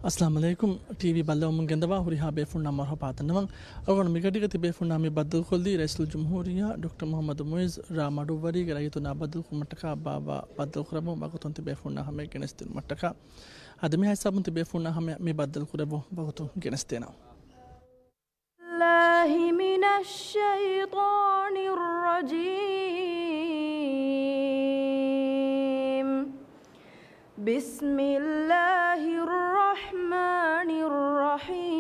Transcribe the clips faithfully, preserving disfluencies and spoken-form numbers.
އައްސަލާމު ޢަލައިކުމް. ޓީވީ ބައްލަވަމުން ގެންދަވާ ހުރިހާ ބޭފުޅުންނަށް މަރުޙަބާ ދަންނަވަން. އަޅުގަނޑު މިގަޑީގަ ތިބޭފުޅުންނާ މި ބައްދަލުކޮށްލީ ރައީސުލްޖުމްހޫރިއްޔާ ޑޮކްޓަރ މުޙައްމަދު މުޢިއްޒު ރ. މަޑުއްވަރީގެ ރައްޔިތުންނާ ބައްދަލުކުރުމަށްޓަކާ ބާއްވާ ބައްދަލުކުރައްވަމުން ވަގުތުން ތިބޭފުޅުންނާ ހަމަޔަށް ގެނެސްދިނުމަށްޓަކާ. އަދި މިހާ ހިސާބުން ތިބޭފުޅުންނާ ހަމަޔަށް މި ބައްދަލުކުރެއްވުން ވަގުތު ގެނެސްދޭނަން. الله من الشيطان الرجيم. بسم الله الرحمن الرحيم.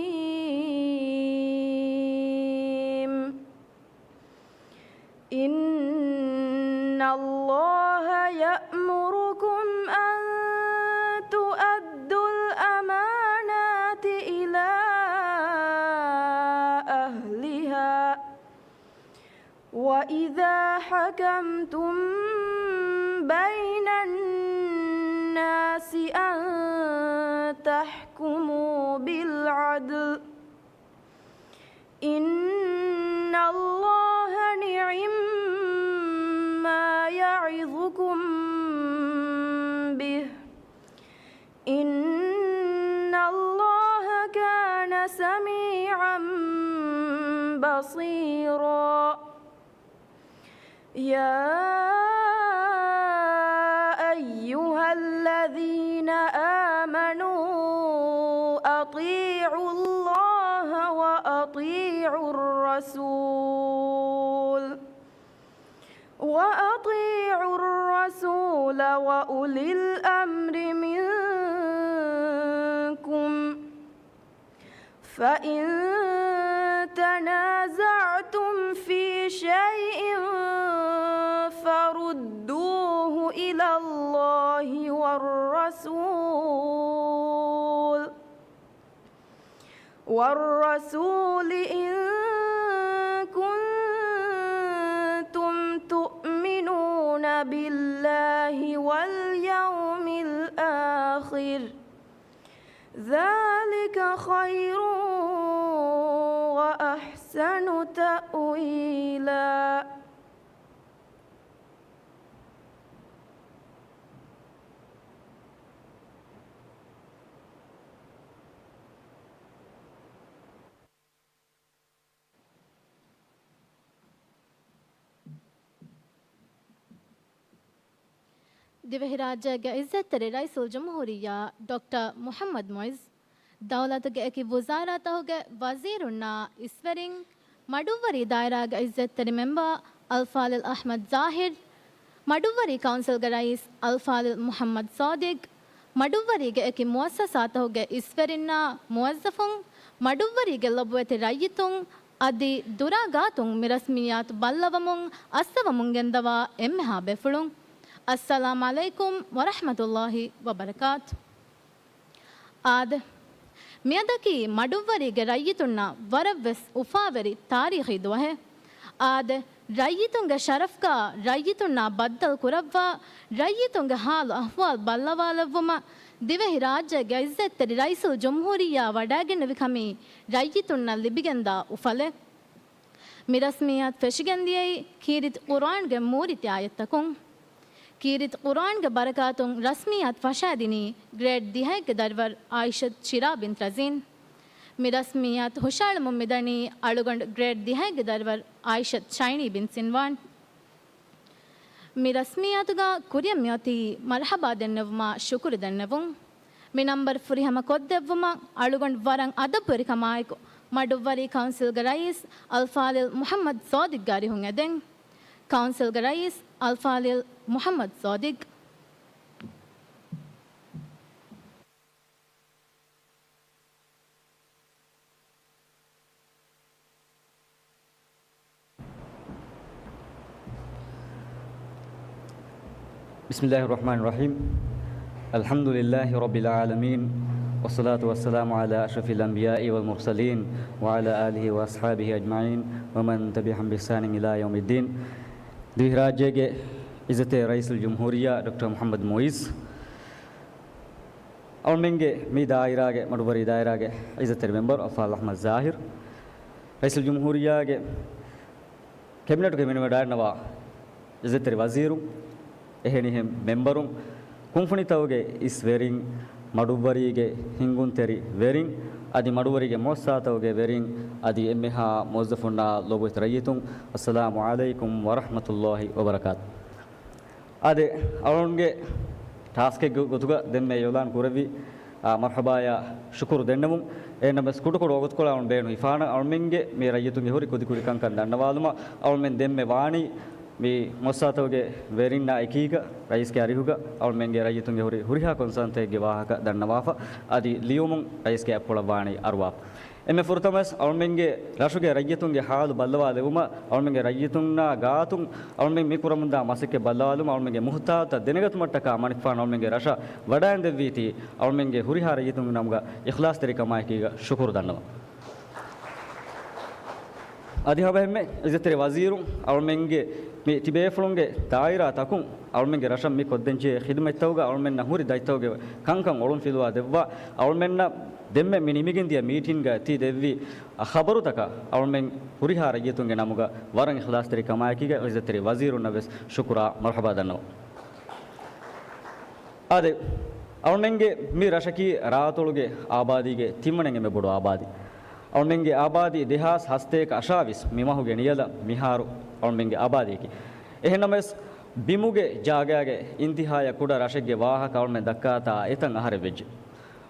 إن الله يأمركم أن تؤدوا الأمانات إلى أهلها وإذا حكمتم بين الناس أن تحكموا بالعدل إن الله نعم ما يعظكم به إن الله كان سميعا بصيرا. يا أيها الذين آمنوا أطيعوا الله وأطيعوا الرسول وأطيعوا الرسول وأولي الأمر منكم فإن تنازعتم في شيء فردوه إلى الله والرسول والرسول إن كنتم تؤمنون بالله واليوم الآخر ذلك خير وأحسن تأويلا. ދިވެހިރާއްޖޭގެ ޢިއްޒަތްތެރި ރައީސުލްޖުމްހޫރިއްޔާ ޑޮކްޓަރ މުޙައްމަދު މުޢިއްޒު، ދައުލަތުގެ އެކި ވުޒާރާތަކުގެ ވަޒީރުންނާ އިސްވެރިން، މަޑުއްވަރީ ދާއިރާގެ ޢިއްޒަތްތެރި މެމްބަރ އަލްފާޟިލް އަޙްމަދު ޒާހިރު، މަޑުއްވަރީ ކައުންސިލްގެ ރައީސް އަލްފާޟިލް މުޙައްމަދު ޞާދިޤު، މަޑުއްވަރީގެ އެކި މުއައްސަސާތަކުގެ އިސްވެރިންނާ މުވައްޒަފުން، މަޑުއްވަރީގެ ލޮބުވެތި ރައްޔިތުން، އަދި ދުރާ ގާތުން މި ރަސްމިއްޔާތު ބައްލަވަމުން އައްސަވަމުން ގެންދަވާ އެންމެހާ ބޭފުޅުން، އައްސަލާމު ޢަލައިކުމް ވަރަޙްމަތުﷲި ވަބަރަކާތު. އާދެ، މިއަދަކީ މަޑުއްވަރީގެ ރައްޔިތުންނަށް ވަރަށްވެސް އުފާވެރި ތާރީޚީ ދުވަހެއް. އާދެ، ރައްޔިތުންގެ ޝަރަފްގާ ރައްޔިތުންނާ ބައްދަލު ކުރައްވާ، ރައްޔިތުންގެ ހާލު އަޙްވާލު ބައްލަވާލެއްވުމަށް ދިވެހިރާއްޖޭގެ ޢިއްޒަތްތެރި ރައީސުލްޖުމްހޫރިއްޔާ ވަޑައިގެންނެވި ކަމީ ރައްޔިތުންނަށް ލިބިގެންދާ އުފަލެއް. މި ރަސްމިއްޔާތު ފެށިގެންދިޔައީ ކީރިތި ޤުރުއާންގެ މޫރިތި އާޔަތްތަކުން. ކީރިތި ޤުރުއާންގެ ބަރަކާތުން ރަސްމިއްޔާތު ފަށާދިނީ ގްރޭޑް ދިހައެއްގެ ދަރިވަރު ޢާއިޝަތު ޝިރާ ބިންތު ރަޒީން. މި ރަސްމިއްޔާތު ހުށައަޅަމުން މިދަނީ އަޅުގަނޑު ގްރޭޑް ދިހައެއްގެ ދަރިވަރު ޢާއިޝަތު ޝައިނީ ބިން ސިންވާން. މި ރަސްމިއްޔާތުގަ ކުރިއަށް މިއޮތީ މަރުޙަބާ ދެންނެވުމާ ޝުކުރު ދެންނެވުން. މި ނަންބަރު ފުރިހަމަ ކޮށްދެއްވުމަށް އަޅުގަނޑު ވަރަށް އަދަބުވެރިކަމާއެކު މަޑުއްވަރީ ކައުންސިލްގެ ރައީސް އަލްފާޟިލް މުޙައްމަދު ޞާދިޤްގެ އަރިހުން އެދެން. ކައުންސިލްގެ ރައީސް އަލްފާޟިލް މުޙައްމަދު ޞާދިޤް. بسم الله الرحمن الرحيم. الحمد لله رب العالمين، والصلاة والسلام على أشرف الأنبياء والمرسلين، وعلى آله وأصحابه أجمعين، ومن تبعهم بإحسان إلى يوم الدين. ދިވެހިރާއްޖޭގެ ޢިއްޒަތްތެރި ރައީސުލްޖުމްހޫރިއްޔާ ޑޮކްޓަރ މުޙައްމަދު މުޢިއްޒު، އަޅުމެންގެ މި ދާއިރާގެ، މަޑުއްވަރީ ދާއިރާގެ ޢިއްޒަތްތެރި މެމްބަރު އަލްފާޟިލް އަޙްމަދު ޒާހިރު، ރައީސުލްޖުމްހޫރިއްޔާގެ ކެބިނެޓުގެ ހިމެނިވަޑައިގަންނަވާ ޢިއްޒަތްތެރި ވަޒީރުން، އެހެނިހެން މެމްބަރުން، ކުންފުނިތަކުގެ އިސްވެރިން، މަޑުއްވަރީގެ ހިންގުންތެރި ވެރިން، އަދި މަޑުއްވަރީގެ މުއައްސާތަކުގެ ވެރިން، އަދި އެންމެހާ މުވައްޒަފުންނާ ލޮބުވެތި ރައްޔިތުން، އައްސަލާމު ޢަލައިކުމް ވަރަޙްމަތުﷲ ވަބަރަކާތު. އާދެ، އަޅުންގެ ޓާސްކެއްގެ ގޮތުގަ ދެންމެ އިޢުލާން ކުރެއްވި، އާ، މަރްޙަބާޔާ ޝުކުރު ދެންނެވުން. އެހެންނަމަވެސް ކުޑަކުޑަ ވަގުތުކޮޅެއް އަޅުން ބޭނުން ހިފާނަން، އަޅުމެންގެ މި ރައްޔިތުންގެ ހުރި ކުދިކުދި ކަންކަން ދަންނަވާލުމަށް. އަޅުމެން ދެންމެ ވާނީ މި މުއައްސާތަކުގެ ވެރިންނާ އެކީގަ ރައީސްގެ އަރިހުގަ އަޅުމެންގެ ރައްޔިތުންގެ ހުރި ހުރިހާ ކޮންސާންތަކެއްގެ ވާހަކަ ދަންނަވާފަ، އަދި ލިޔުމުން ރައީސްގެ އަތްޕުޅަށް ވާނީ އަރުވާފަ. އެންމެ ފުރަތަމަވެސް އަޅުމެންގެ ރަށުގެ ރައްޔިތުންގެ ހާލު ބައްލަވާލެވުމަށް، އަޅުމެންގެ ރައްޔިތުންނާ ގާތުން އަޅުމެން މި ކުރަމުންދާ މަސައްކަތް ބައްލަވާލުމަށް އަޅުމެންގެ މުހުތާޖުތައް ދެނެގަތުމަށްޓަކާ މަނިކުފާނު އަޅުމެންގެ ރަށަށް ވަޑައިންދެއްވީތީ، އަޅުމެންގެ ހުރިހާ ރައްޔިތުންގެ ނަމުގަ އިޚްލާޞްތެރިކަމާއެކީގަ ޝުކުރު ދަންނަވަން. އަދި ހަމައެހެންމެ އިއްޒަތްތެރި ވަޒީރު އަޅުމެންގެ މި ތިބޭފުޅުންގެ ދާއިރާތަކުން އަޅުމެންގެ ރަށަށް މި ކޮށްދޭންޖެހޭ ޚިދުމަތްތަކުގަ އަޅުމެންނަށް ހުރި ދަތިތަކުގެ ކަންކަން އޮޅުންފިލުވާ ދެއްވާ އަޅުމެންނަށް ދެންމެ މި ނިމިގެންދިޔަ މީޓިންގަ ތި ދެއްވި ޚަބަރުތަކަށް އަޅުމެން ހުރިހާ ރައްޔިތުންގެ ނަމުގަ ވަރަށް އިޚްލާޞްތެރިކަމާއެކީގަ އިއްޒަތްތެރި ވަޒީރުންނަށްވެސް ޝުކުރާ މަރްޙަބާ ދަންނަވަން. އާދެ، އަޅުމެންގެ މި ރަށަކީ ރާއަތޮޅުގެ އާބާދީގެ ތިންވަނަ އެންމެ ބޮޑު އާބާދީ. އަޅުމެންގެ އާބާދީ ދެހާސް ހަސަތޭކަ އަށާވީސް މި މަހުގެ ނިޔަލަށް މިހާރު އަޅުމެންގެ އާބާދީއަކީ. އެހެންނަމަވެސް، ބިމުގެ ޖާގައިގެ އިންތިހާޔަށް ކުޑަ ރަށެއްގެ ވާހަކަ އަޅުމެން ދައްކާތާ އެތަން އަހަރެއް ވެއްޖެ.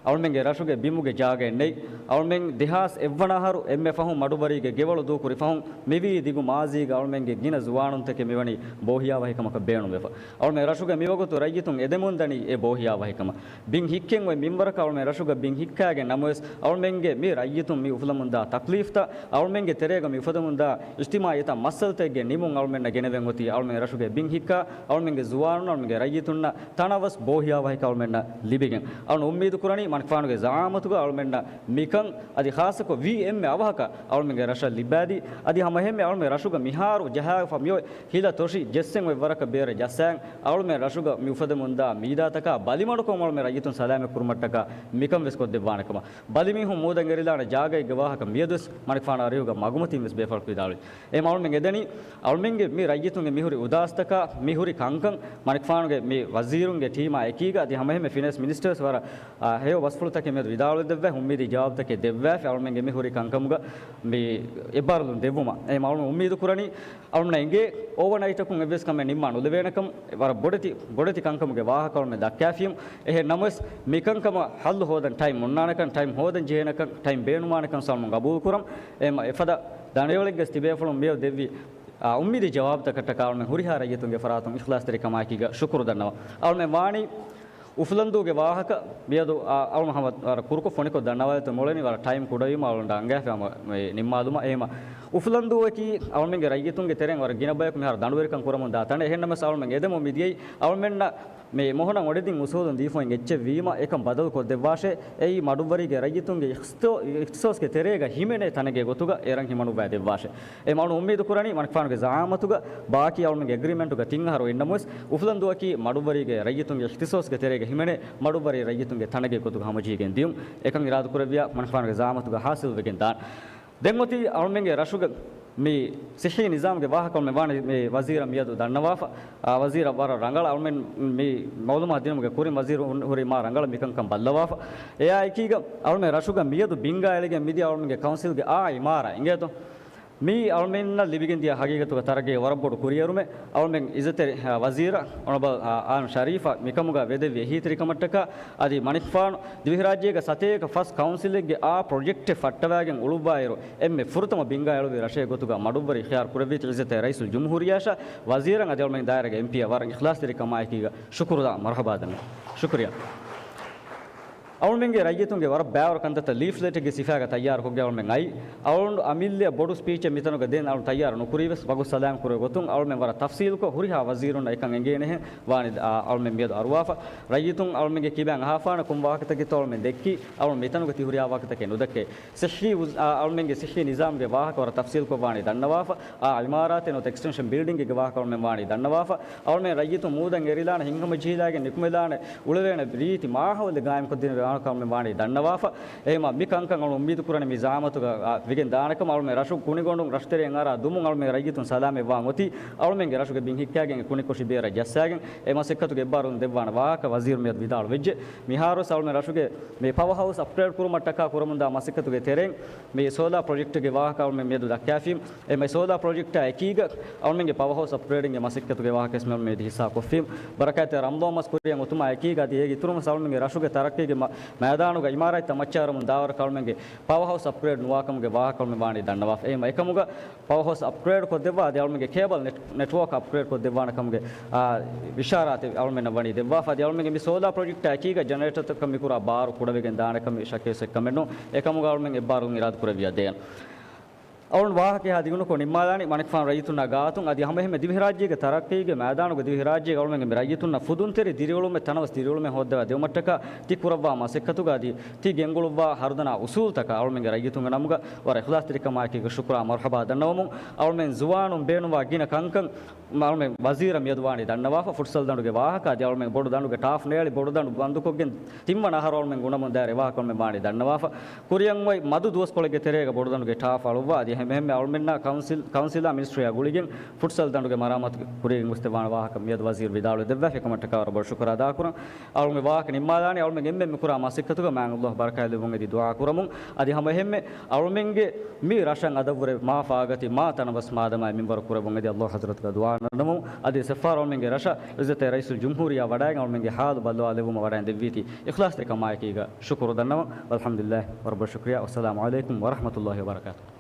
އަޅުމެންގެ ރަށުގެ ބިމުގެ ޖާގައެއް ނެތް. އަޅުމެން ދެހާސް އެއްވަނަ އަހަރު އެންމެ ފަހުން މަޑުއްވަރީގެ ގެވަޅު ދޫކުރި ފަހުން މިވީ ދިގު މާޒީގަ އަޅުމެންގެ ގިނަ ޒުވާނުންތަކެއް މިވަނީ ބޯހިޔާވަހިކަމަކަށް ބޭނުންވެފަ. އަޅުމެން ރަށުގަ މިވަގުތު ރައްޔިތުން އެދެމުންދަނީ އެ ބޯހިޔާވަހިކަމަށް. ބިން ހިއްކެން އޮތް މިންވަރަކަށް އަޅުމެން ރަށުގަ ބިން ހިއްކާގެން ނަމަވެސް، އަޅުމެންގެ މި ރައްޔިތުން މި އުފުލަމުންދާ ތަކްލީފްތައް، އަޅުމެންގެ ތެރޭގަ މި އުފަދަމުންދާ އިޖްތިމާޢީ ތައް މައްސަލަތަކެއްގެ ނިމުން އަޅުމެންނަށް ގެނެވެން އޮތީ އަޅުމެން ރަށުގެ ބިން ހިއްކާ، އަޅުމެންގެ ޒުވާނުން އަޅުމެންގެ ރައްޔިތުންނަށް ތަނަވަސް ބޯހިޔާވަހިކަން އަޅުމެންނަށް ލިބިގެން. އަޅުން އުއްމީދު ކުރަނީ މަނިކުފާނުގެ ޒަޢާމަތުގަ އަޅުމެންނަށް މިކަން އަދި ޚާއްޞަކޮށް ވީ އެންމެ އަވަހަކަށް އަޅުމެންގެ ރަށަށް ލިބާދީ. އަދި ހަމައެހެންމެ އަޅުމެން ރަށުގަ މިހާރު ޖަހާފަ މިއޮތް ހިލަ ތޮށި ޖެއްސެން އޮތް ވަރަކަށް ބޭރަށް ޖައްސާން އަޅުމެން ރަށުގަ މި އުފަދަމުންދާ މީދާތަކާ ބަލިމަޑުކޮށް އަޅުމެން ރައްޔިތުން ސަލާމަތް ކުރުމަށްޓަކާ މިކަން ވެސް ކޮށްދެއްވާނެ ކަމަށް. ބަލިމީހުން މޫދަށް އެރިލާނެ ޖާގައެއްގެ ވާހަކަ މިއަދުވެސް މަނިކުފާނު އަރިހުގަ މަގުމަތީން ވެސް ބޭފުޅަކު ވިދާޅުވި. އެހެން އަޅުމެން އެދެނީ އަޅުމެންގެ މި ރައްޔިތުންގެ މިހުރި އުދާސްތަކާ، މިހުރި ކަންކަން މަނިކުފާނުގެ މި ވަޒީރުންގެ ޓީމާ އެކީގަ އަދި ހަމައެހެންމެ ފިނޭންސް މިނިސްޓަރވެސް ވަރަށް، އާ، ހެޔޮ ބަސްފުޅުތަކެއް މިއަދު ވިދާޅުވެދެއްވާ، އުއްމީދީ ޖަވާބުތަކެއް ދެއްވާފަ އަޅުމެންގެ މި ހުރި ކަންކަމުގަ މި އެއްބާރުލުން ދެއްވުމަށް. އެހެން އަޅުމެން އުއްމީދު ކުރަނީ އަޅުމެންނަށް އެނގޭ އޯވަރނައިޓަކުން އެއްވެސް ކަމެއް ނިންމާ ނުލެވޭނެކަން. ވަރަށް ބޮޑެތި، ބޮޑެތި ކަންކަމުގެ ވާހަކަ އަޅުމެން ދައްކާފިޔުން. އެހެން ނަމަވެސް، މިކަންކަމަށް ހައްލު ހޯދަން ޓައިމް އޮންނާނެކަން، ޓައިމް ހޯދަން ޖެހޭނެކަން، ޓައިމް ބޭނުންވާނެކަން ސަލްމުން ގަބޫލުކުރަން. އެމަ އެފަދަ ދަނޑިވަޅެއްގަސް ތިބޭފުޅުން މިއަދު ދެއްވި، އާ، އުއްމީދީ ޖަވާބުތަކަށްޓަކާ އަޅުމެން ހުރިހާ ރައްޔިތުންގެ ފަރާތުން އިޚްލާޞްތެރިކަމާއެކީގަ ޝުކުރު ދަންނަވަން. އަޅުމެން ވާނީ އުފުލަންދޫގެ ވާހަކަ މިއަދު، އާ، އަޅުމެން ހަމަ ވަރަށް ކުރުކޮށް ފޮނިކޮށް ދަންނަވާލެއްތޯ މޮޅެނީ ވަރަށް ޓައިމް ކުޑަވީމަ އަޅުގަނޑަށް އަނގައިފި ހަމަ މި ނިންމާލުމަށް. އެހެމަ އުފުލަންދޫއަކީ އަޅުމެންގެ ރައްޔިތުންގެ ތެރެއިން ވަރަށް ގިނަ ބަޔަކު މިހާރު ދަނޑުވެރިކަން ކުރަމުން ދާ ތަނެއް. އެހެންނަމަސް އަޅުމެން އެދެމުން މިދިޔައީ އަޅުމެންނަށް މި މޮހޮނަށް އޮޑިދިން އުސޫލުން ދީފައިން އެއްޗެއް ވީމަ އެކަން ބަދަލު ކޮށްދެއްވާށޭ. އެއީ މަޑުއްވަރީގެ ރައްޔިތުންގެ އިޚްތި-، އިޚްތިޞާޞްގެ ތެރޭގަ ހިމެނޭ ތަނެއްގެ ގޮތުގަ އެރަށް ހިމަނުއްވައި ދެއްވާށޭ. އެ މަ-، އަޅުން އުއްމީދު ކުރަނީ މަނިކުފާނުގެ ޒަޢާމަތުގަ ބާކީ އަޅުމެންގެ އެގްރިމެންޓުގަ ތިން އަހަރު އިންނަމުވެސް އުފުލަންދޫއަކީ މަޑުއްވަރީގެ ރައްޔިތުންގެ އިޚްތިޞާޞްގެ ތެރޭގަ ހިމެނޭ މަޑުއްވަރީ ރައްޔިތުންގެ ތަނެއްގެ ގޮތުގަ ހަމަޖެހިގެން ދިޔުން. އެކަން އިރާދަކުރެއްވިޔާ މަނިކުފާނުގެ ޒަޢާމަތުގަ ހާސިލްވެގެން ދާން. ދެން އޮތީ އަޅުމެންގެ ރަށުގެ މި ސިއްހީ ނިޒާމްގެ ވާހަކަ އަޅުމެން ވާނެ މި ވަޒީރަށް މިއަދު ދަންނަވާފަ. އާ، ވަޒީރަށް ވަރަށް ރަނގަޅަށް އަޅުމެން މި މައުލޫމާތު ދިނުމުގެ ކުރިން ވަޒީރު ހުރި މާ ރަނގަޅަށް މިކަންކަން ބައްލަވާފަ. އެއާ އެކީގަ އަޅުމެން ރަށުގަ މިއަދު ބިންގާ އެޅިގެން މިދިޔަ އަޅުމެންގެ ކައުންސިލްގެ އާ އިމާރާތް އިނގޭތޯ. މީ އަޅުމެންނަށް ލިބިގެންދިޔަ ހަގީގަތުގަ ތަރައްގީގެ ވަރަށް ބޮޑު ކުރިއެރުމެއް. އަޅުމެން އިއްޒަތްތެރި، އާ، ވަޒީރަށް އޮނަރަބަލް، އާ، އާން ޝަރީފަށް މިކަމުގަ ވެދެއްވި އެހީތެރިކަމަށްޓަކާ އަދި މަނިކުފާނު ދިވެހިރާއްޖޭގަ ސަތޭކަ ފަސް ކައުންސިލެއްގެ އާ ޕްރޮޖެކްޓެއް ފައްޓަވާގެން އުޅުއްވާއިރު، އެންމެ ފުރަތަމަ ބިންގާ އެޅުއްވި ރަށެއް ގޮތުގަ މަޑުއްވަރީ އިޚްތިޔާރު ކުރެއްވީތީ އިއްޒަތްތެރި ރައީސުލް ޖުމްހޫރިއްޔާއަށާ ވަޒީރަށް އަދި އަޅުމެން ދާއިރާގެ އެމްޕީއަށް ވަރަށް އިޚްލާޞްތެރިކަމާއެކީގަ ޝުކުރު ދާ މަރުޙަބާ ދަންނަ. ޝުކުރިއްޔާ. އަޅުމެންގެ ރައްޔިތުންގެ ވަރަށް ބާވަރު ކަންތައްތައް ލީފްލެޓެއްގެ ސިފައިގަ ތައްޔާރުކޮށްގެން އަޅުމެން އައީ. އަޅުން އަމިއްލައަށް ބޮޑު ސްޕީޗެއް މިތަނުގަ ދޭން އަޅުން ތައްޔާރު ނުކުރީވެސް، ވަގުތު ސަލާމް ކުރެވޭ ގޮތުން އަޅުމެން ވަރަށް ތަފްސީލްކޮށް ހުރިހާ ވަޒީރުންނަށް އެކަން އެނގޭނެހެން ވާނީ، އާ، އަޅުމެން މިއަދު އަރުވާފަ. ރައްޔިތުން އަޅުމެންގެ ކިބައިން އަހާފާނެ ކޮން ވާހަކަތަކެއްތޯ އަޅުމެން ދެއްކީ، އަޅުން މިތަނުގަ ތި ހުރިހާ ވާހަކަތަކެއް ނުދެއްކޭ. ސިއްހީ އުޒް-، އާ، އަޅުމެންގެ ސިއްހީ ނިޒާމްގެ ވާހަކަ ވަރަށް ތަފްސީލްކޮށް ވާނީ ދަންނަވާފަ. އާ އިމާރާތެއް ނުވަތަ އެކްސްޓެންޝަން ބިލްޑިންގެއްގެ ވާހަކަ އަޅުމެން ވާނީ ދަންނަވާފަ. އަޅުމެން ރައްޔިތުން މޫދަށް އެރިލާނެ، ހިތްހަމަޖެހިލާގެން ނިކުމެލާނެ، އުޅެވޭނެ ރީތި މާހައުލެއް ގާއިމްކޮށްދިނުމަށް ކަމެއް ވާނީ ދަންނަވާފަ. އެހެމަ މި ކަންކަން އަޅު އުއްމީދު ކުރަނީ މި ޒައިމަތުގަ ވެގެން ދާނެކަމަށް. އަޅުމެން ރަށު ކުނިގޮނޑުން ރަށުތެރެއިން އަރާ ދުމުން އަޅުމެން ރައްޔިތުން ސަލާމަތް ވާން އޮތީ، އަޅުމެންގެ ރަށުގެ ބިން ހިއްކާގެން އެ ކުނިކޮށި ބޭރަށް ޖައްސާގެން އެ މަސައްކަތުގެ އެއްބާރުލުން ދެއްވާނެ ވާހަކަ ވަޒީރު މިއަދު ވިދާޅު ވެއްޖެ. މިހާރުވެސް އަޅުމެން ރަށުގެ މި ޕަވަ ހައުސް އަޕްގްރޭޑް ކުރުމަށްޓަކާ ކުރަމުންދާ މަސައްކަތުގެ ތެރެއިން މި ސޯލާ ޕްރޮޖެކްޓްގެ ވާހަކަ އަޅުމެން މިއަދު ދައްކާފީމު. އެ މި ސޯލާ ޕްރޮޖެކްޓާ އެކީގަ އަޅުމެންގެ ޕަވަ ހައުސް އަޕްގްރޭޑިންގ މަސައްކަތުގެ ވާހަކަ ވެސް މިއަދު މިއަދު ހިއްސާ ކޮށްފީމު. ބަރަކާތްތެރި ރަމަޟާން މަސް ކުރިއަށް އޮތުމާ އެކީގަ އަދި އޭގެ އިތުރުން ވެސް އަޅުމެންގެ ރަށުގެ ތަރައްޤީގެ މަ-، މައިދާނުގަ އިމާރާތްތައް މައްޗަށް އަރަމުން ދާވަރަކަށް އަޅުމެންގެ ޕަވަ ހައުސް އަޕްގްރޭޑް ނުވާކަމުގެ ވާހަކަ އަޅުމެން ވާނީ ދަންނަވާފަ. އެހެމަ އެކަމުގަ ޕަވަ ހައުސް އަޕްގްރޭޑް ކޮށްދެއްވާ އަދި އަޅުމެންގެ ކޭބަލް ނެޓް-، ނެޓްވޯކް އަޕްގްރޭޑް ކޮށްދެއްވާނެ ކަމުގެ، އާ، އިޝާރާތެއް އަޅުމެންނަށް ވަނީ ދެއްވާފަ. އަދި އަޅުމެންގެ މި ސޯލާ ޕްރޮޖެކްޓާ އެކީގަ ޖެނަރޭޓަރތަކަށް މިކުރާ ބާރު ކުޑަވެގެން ދާނެ ކަމެއް ޝައްކެއް ވެސް އެއްކަމެއް ނޫން. އެކަމުގަ އަޅުމެން އެއްބާރުލުން އިރާދަ ކުރެއްވިޔާ ދޭން. އަޅުން ވާހަކަ އެހާ ދިގުނުކޮށް ނިންމާލާނީ މަނިކުފާނު ރައްޔިތުންނާ ގާތުން އަދި ހަމައެހެންމެ ދިވެހިރާއްޖޭގެ ތަރައްޤީގެ މައިދާނުގެ ދިވެހިރާއްޖޭގެ އަޅުމެންގެ މި ރައްޔިތުންނަށް ފުދުންތެރި ދިރިއުޅުމެއް ތަނަވަސް ދިރިއުޅުމެއް ހޯއްދަވާ ދެއްވުމަށްޓަކާ ތި ކުރައްވާ މަސައްކަތުގަ އަދި ތި ގެންގުޅުއްވާ ހަރުދަނާ އުސޫލުތަކަށް އަޅުމެންގެ ރައްޔިތުންގެ ނަމުގަ ވަރަށް އިޚްލާޞްތެރިކަމާއެކީގަ ޝުކުރާ މަރުޙަބާ ދަންނަވަމުން. އަޅުމެން ޒުވާނުން ބޭނުންވާ ގިނަ ކަންކަން އަޅުމެން ވަޒީރަށް މިއަދު ވާނީ ދަންނަވާފަ. ފުޓްސަލް ދަނޑުގެ ވާހަކަ އަދި އަޅުމެން ބޮޑު ދަނޑުގެ ޓާފް ނޭޅި ބޮޑު ދަނޑު ބަންދުކޮށްގެން ތިންވަނަ އަހަރު އަޅުމެން ގުނަމުން ދާއިރު ވާހަކަ އަޅުމެން ވާނީ ދަންނަވާފަ. ކުރިއަށް އޮތް މަދު ދުވަސްކޮޅެއްގެ ތެރޭގަ ބޮޑުދަނޑުގެ ޓާފް އަޅުއްވާ އަދި އެހެންމެ އަޅުމެންނާ ކައުންސިލް، ކައުންސިލާ މިނިސްޓްރީއާ ގުޅިގެން ފުޓްސަލް ދަނޑުގެ މަރާމާތު ކުރިއަށް ގޮސްދެއްވާނެ ވާހަކަ މިއަދު ވަޒީރު ވިދާޅުވެ ދެއްވާފަ. އެކަމަށްޓަކާ ވަރަށް ބޮޑު ޝުކުރާ އަދާކުރަން. އަޅުމެން ވާހަކަ ނިންމާލާނީ އަޅުމެން އެންމެން މިކުރާ މަސައްކަތުގަ މާތް ﷲ ބަރަކާތްލެއްވުން އެދި ދުޢާ ކުރަމުން. އަދި ހަމައެހެންމެ އަޅުމެންގެ މި ރަށަށް އަދަށްވުރެ މާ ފާގަތި މާ ތަނަވަސް މާދަމާ މިންވަރު ކުރެއްވުން އެދި ﷲ ޙަޟްރަތުގަ ދުޢާ ނަންނަމުން. އަދި ސެފާރު އަޅުމެންގެ ރަށަށް ޢިއްޒަތްތެރި ރައީސުލްޖުމްހޫރިއްޔާ ވަޑައިގެން އަޅުމެންގެ ޙާލު ބައްލަވާލެއްވުމަށް ވަޑައިން ދެއްވީތީ އިޚްލާޞްތެރިކަމާއެކީގަ ޝުކުރު ދަންނަވަން. ވަލްޙަމްދުލިއްލާހި ވަރައްބަލް ޝުކުރިއްޔާ. ވައްސަލާމު ޢަލައިކުމް ވަރަޙްމަތުﷲި ވަބަރަކާތުހު.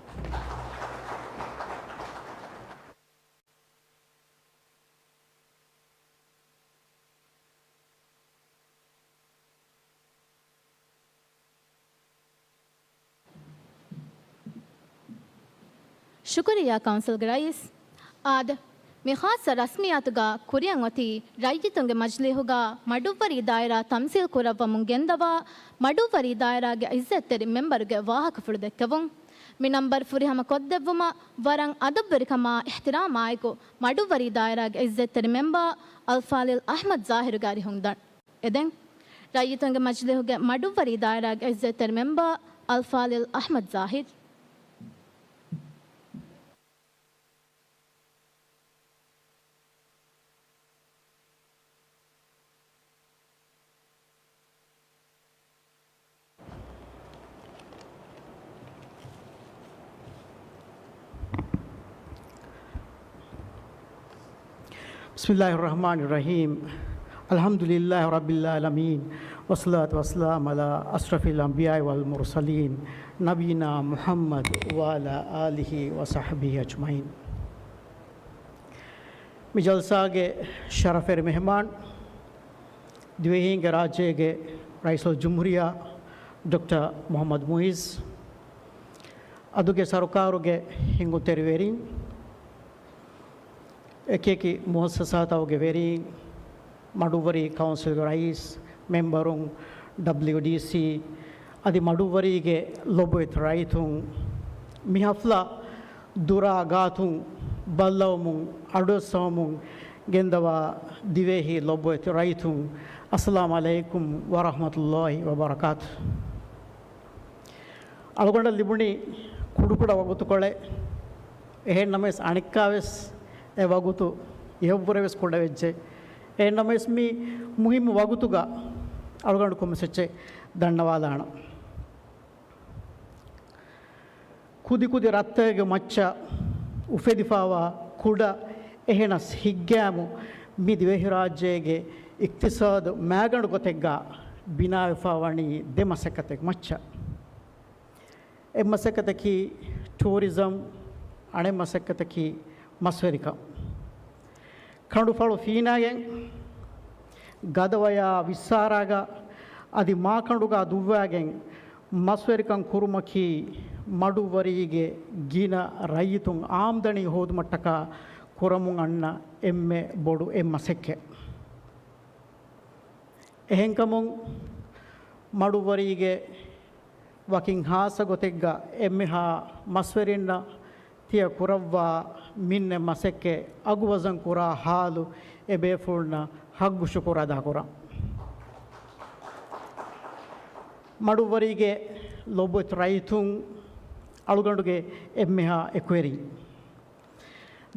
ޝުކުރިއްޔާ ކައުންސިލްގެ ރައީސް. އާދެ، މި ޚާއްޞަ ރަސްމިއްޔާތުގަ ކުރިއަށް އޮތީ ރައްޔިތުންގެ މަޖިލީހުގަ މަޑުއްވަރީ ދާއިރާ ތަމްސީލް ކުރައްވަމުން ގެންދަވާ މަޑުއްވަރީ ދާއިރާގެ ޢިއްޒަތްތެރި މެންބަރުގެ ވާހަކަފުޅު ދެއްކެވުން. މި ނަންބަރު ފުރިހަމަ ކޮށްދެއްވުމަށް ވަރަށް އަދަބުވެރިކަމާ އިޙްތިރާމާއެކު މަޑުއްވަރީ ދާއިރާގެ ޢިއްޒަތްތެރި މެންބާ އަލްފާޟިލް އަޙްމަދު ޒާހިރުގެ އަރިހުން ދަން. އެދެން، ރައްޔިތުންގެ މަޖިލީހުގެ މަޑުއްވަރީ ދާއިރާގެ ޢިއްޒަތްތެރި މެންބާ އަލްފާޟިލް އަޙްމަދު ޒާހިރު. بسم الله الرحمن الرحيم. الحمد لله رب العالمين. والصلاة والسلام على أشرف الأنبياء والمرسلين نبينا محمد وعلى آله وصحبه أجمعين. މި ޖަލްސާގެ ޝަރަފްވެރި މެހެމާން، ދިވެހީންގެ ރާއްޖޭގެ ރައީސުލްޖުމްހޫރިއްޔާ ޑޮކްޓަރ މުޙައްމަދު މުޢިއްޒު، އަދުގެ ސަރުކާރުގެ ހިނގުންތެރިވެރިން، އެކިއެކި މުއައްސަސާތަކުގެ ވެރީން، މަޑުއްވަރީ ކައުންސިލްގެ ރައީސް، މެންބަރުން، ޑަބްލިޔުޑީސީ، އަދި މަޑުއްވަރީގެ ލޮބުވެތި ރައްޔިތުން، މި ޙަފްލާ ދުރާ ގާތުން ބައްލަވަމުން އަޑުއައްސަވަމުން ގެންދަވާ ދިވެހި ލޮބުވެތި ރައްޔިތުން، އައްސަލާމު ޢަލައިކުމް ވަރަޙްމަތުﷲި ވަބަރަކާތުހު. އަޅުގަނޑަށް ލިބުނީ ކުޑަކުޑަ ވަގުތުކޮޅެއް. އެހެން ނަމަވެސް އަނެއްކާވެސް އެ ވަގުތު އެއަށްވުރެވެސް ކުޑަވެއްޖެ. އެހެން ނަމަވެސް މި މުހިއްމު ވަގުތުގަ އަޅުގަނޑު ކޮންމެސް އެއްޗެއް ދަންނަވާލާނަން. ކުދިކުދި ރަށްތަކުގެ މައްޗަށް އުފެދިފާވާ ކުޑަ އެހެނަސް ހިތްގައިމު މި ދިވެހިރާއްޖޭގެ އިޤްތިޞާދު މައިގަނޑު ގޮތެއްގަ ބިނާވެފާ ވަނީ ދެ މަސައްކަތެއް މައްޗަށް. އެއް މަސައްކަތަކީ ޓޫރިޒަމް، އަނެއް މަސައްކަތަކީ މަސްވެރިކަން. ކަނޑުފަޅު ފީނާގެން، ގަދަވަޔާ ވިއްސާރާގަ އަދި މާކަނޑުގަ ދުއްވާގެން މަސްވެރިކަން ކުރުމަކީ މަޑުއްވަރީގެ ގިނަ ރައްޔިތުން އާމްދަނީ ހޯދުމަށްޓަކާ ކުރަމުން އަންނަ އެންމެ ބޮޑު އެއް މަސައްކަތް. އެހެންކަމުން މަޑުއްވަރީގެ ވަކިން ހާއްސަ ގޮތެއްގަ އެންމެހާ މަސްވެރިންނަށް ތިޔަ ކުރައްވާ މިންނެ މަސައްކަތް އަގުވަޒަން ކުރާ ހާލު އެބޭފުޅުންނަށް ހައްގު ޝުކުރު އަދާކުރަން. މަޑުއްވަރީގެ ލޮބުވެތި ރައްޔިތުން، އަޅުގަނޑުގެ އެންމެހާ އެކުވެރިން.